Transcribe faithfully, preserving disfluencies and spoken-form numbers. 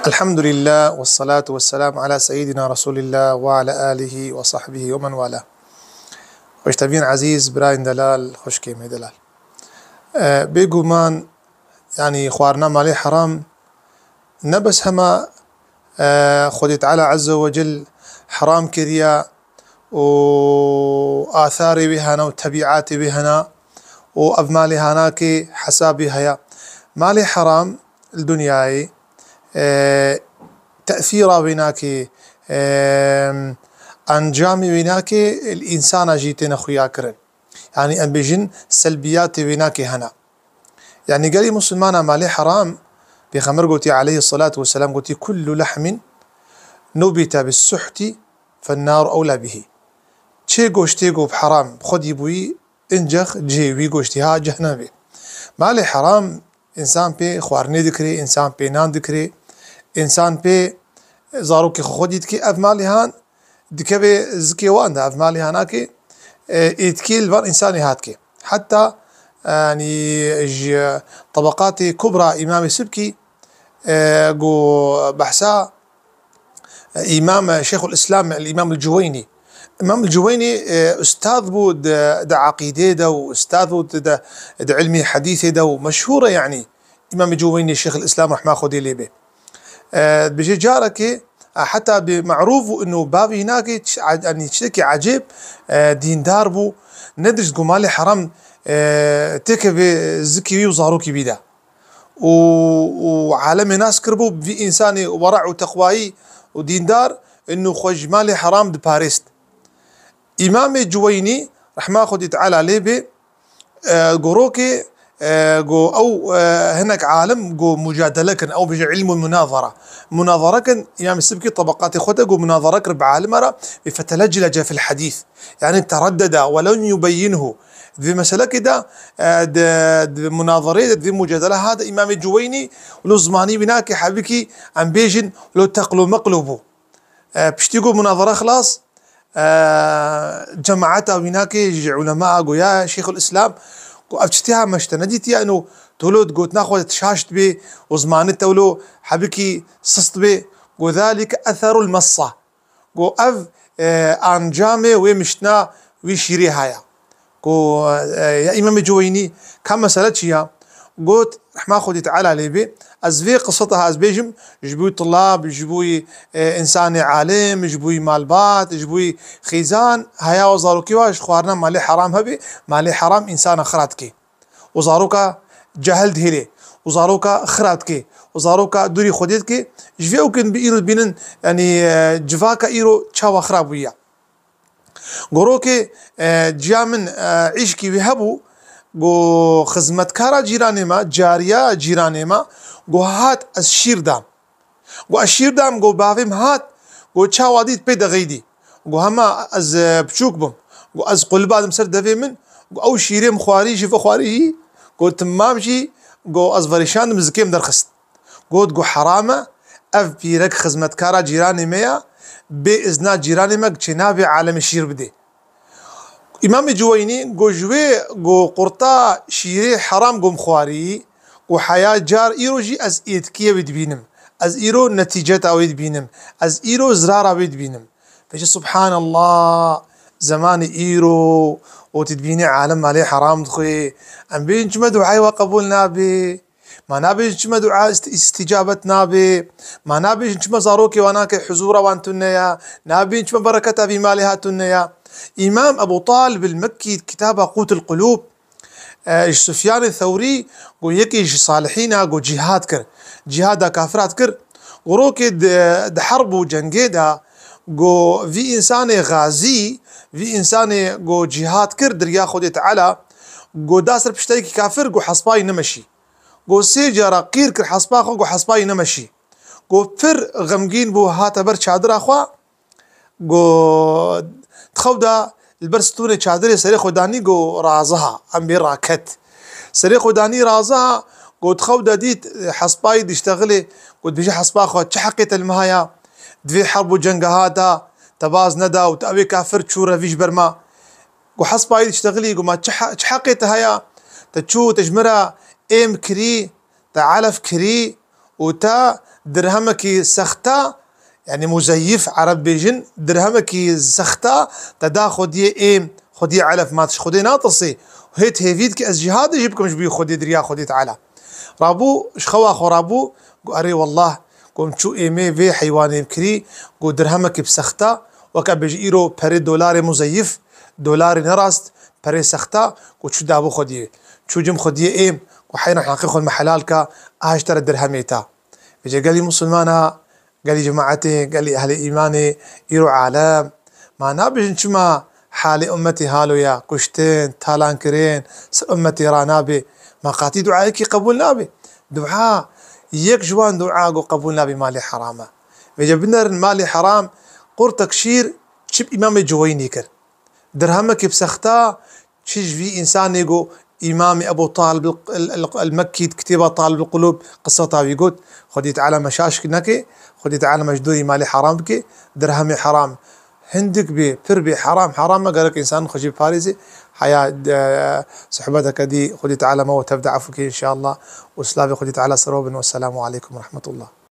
Elhamdülillah, ve salatu ve selamu ala seyyidina Resulillah ve ala alihi ve sahbihi ve men wala. Xweştevîn ezîz, birayên delal, xwişkê me delal. E, bêguman, yanî xwarina malê heram ne bes hema, e, Xwedê Teala Azze ve Cel heram kiriye û atharê wê hene û tebîatê wê hene û ev malê hanakê hesabê heye. Malê heram li dinyayê, e, tesîra wê nake, e, encamê wê nake, li însana jî têne xuya kirin. Yanî em bêjin selbiyatê wê nake hene. Yanî gelî Musulmana malê heram, Pêxember gotî aleyhissalatu vesselam gotî, "Kullu lehmin nubite bis suhti fennaru ewla bihi." Çê goştê ku bi heram xwedî bûyî, incex cihê wî goştî ha cehnebê. Malê heram, însan pê xwarinê dikirê, însan pê nan dikirê, însan pê zarokê xwe xwedî dikê. Ev malê han dikeve zikê wan de, ev malê hanakê, e, êtkê li van însanê hatke. Heta, e, yanî ji Tabaqatê Kubra Îmamê Sibkî, e, ku behsa, e, Îmam, e, Şêxul Îslam, el Îmam el Cuweynî. Îmam el Cuweynî, e, ustad bû di, di eqîdê de û ustad bû di, di, di ilmî hedîsê de û meşhûr e, yanî Îmamê Cuweynî Şêxul Îslam rehma Xwedê lê bê. E, dibêje carekê, e, heta bê merûf bû, ino bavê wî nake, ç-, a-, yanî tiştekî ecêb, e, dîndar bû, nedişt ku malê heram, e, têkeve zikê wî û zarokê wî de. Û, û alemê nas kiribû, vî însanê wera û teqwayî û dîndar, ino xwe ji malê heram diparêst. Îmamê Cuweynî, rehma Xwedê Teala lê bê, e, gorokê, e, go ew, e, hinek alim go mucadele kin, ew bêje ilmul munazara. Munazara kin, Îmam Sibkî tabaqatê xwe de go munazara kir bi alima re, bê feteleclece fil hedîs. Yanî tereddeda we lem yubeyyinhu. Di vê meselekê de, e, di, di munazareyê de, di vê mucadele ha de Îmamê Cuweynî, lo zimanî wî nake hebikî, em bêjin, lo teqlo meqlo bû. E, piştî ku munazara xilas, e, cemaeta wî nake ji ulema goya Şêxul Îslam ku ev çi tê ha me ji te nedîtiye, ino tu lo di gotina xwe de şaş dibê û zimanê te wilo hebikî sist dibê, ku zalike etherul messa. Ku ev, e, ancamê wê miştina wî şîrê haya. Ku, e, ya Îmamê Cuweynî ka mesele çi ya? Got, rehma Xwedî Teala lê bê, ez vê qiseta ez bêjim, ji bo tulab, ji bo, e, însanê alim, ji bo malbat, ji bo xêzan, heya û zarokê wa ji xwarina malê heram hebe, malê heram însana xira dike. Û zaroka cehil dihêlê, û zaroka xira dike, û zaroka dûrî Xwedê dike, ji vê ew kin bi îro dibînin, yanî, e, civaka îro çawa xira bûye. Gorokê, e, ciya min, e, îşkî wî hebû, go xizmetkara cîranê me, cariya cîranê me, go hat ez şîr dam. Go ez şîr dam, go bavê min hat, go çawa dît pê dexeydî. Go hema ez, e, piçûk bûm. Go ez qulba dim ser devê min, go ew şîrê min xwarî jî vexwarî jî, go timam jî, go ez verêşandim zikê min derxist. Got, got, heram e, ev pîrek xizmetkara cîranê me ya, bê izna cîranê me çê nabe alemê şîr bidê. Îmamê Cuweynî got, ji wê, got, qurta şîrê heram got min xwarî, got, heya car îro jî ez êtkiyê wê dibînim. Ez îro netîceta wê dibînim. Ez îro zirara wê dibînim. Pêşî, subhanallah, zemanê îro, û tu dibînî alem malê heram dixwê. Em bêjin çima duayê we qebûl nabe? Ma nabêjin çima dua ist-, îstîcabet nabe? Ma nabêjin çima zarokê wan nake huzûra wan tune ya? Nabêjin çima bereketa vî malê ha tune ya? Îmam Ebu Talib el-Mekkî kitaba Qût el-Qulûb, e, ji Sufyanê Thewrî, got yekê ji salihîna, got cîhad kir. Cîhada kafira dikir. Got rokê di, di herb û cengê de, got vî însanê gazî, vî însanê got cîhad kir di riya Xwedê Teala, got da ser pişteyekî kafir, got hespayî nemeşî. Got sê cara qîr kir hespa xwe, got hespayî nemeşî. Got pir xemgîn bû, hate ber çadira xwe. Got, di xew de li ber stûnê çadirê serê xwe danî, got raziha, em bê raket. Serê xwe danî raziha, got di xew de dît, hespayî diştexilê, got dibêje hespa xwe, çi heqê te li me haya? Di vê herb û cenga ha de te baz neda û te evê kafir çû revî ji ber me. Got hespayî diştexilî, got ma çi he-, çi heqê te haya? Te çû, te ji min re êm kirî, te elef kirî û te dirhemekî sexta, yanî muzeyif Ereb bêjin, dirhemekî sexta te da xwediyê êm, xwediyê elef, ma tu ji Xwedê natirsî. Hêt hêvî dike ez cihadê jî bikim ji bo Xwedê, di riya Xwedê Teala. Rabû, ji xewa xwe rabû, got, erê wallah, got, em çû êmê vê heywanê em kirî, got, dirhemekî bi sexta, weke bêjî îro perê dolarê muzeyif, dolarê nerast, perê sexta, got, çû dabû xwediyê. Çû cim xwediyê êm, got, heyran heqê xwe me helal ka, a ji te re dirhemê ta. Vêce gelî musulmana, gelî cemaetê, gelî ehlê îmanê, îro alem, ma nabêjin çima halê ummetê halo ya, kuştin, talankirin, ser ummetê ra nabe, ma qatî duayekî qebûl nabe. Dua, yek ji wan dua got qebûl nabe malê heram e. Vêce binerin malê heram, qurtek şîr çi bi îmamê Cuweynî kir. Dirhemekî bi sexta, çi ji vî însanê got, Îmamê Ebû Talib el, el, el, el Mekkî di kitêba Talib el Qulûb qiseta wî got, Xwedî Teala me şaş neke, Xwedî Teala me ji dorî malê heram bike, dirhemê heram hindik bê, pir bê, heram, heram e, gerek însan xwe jî biparêze. Heya, e, sohbeteke dî Xwedî Teala me û tev de efû ke înşallah. Û silavê Xwedî Teala ser we bin. Wesselamu aleykum we rehmetullah.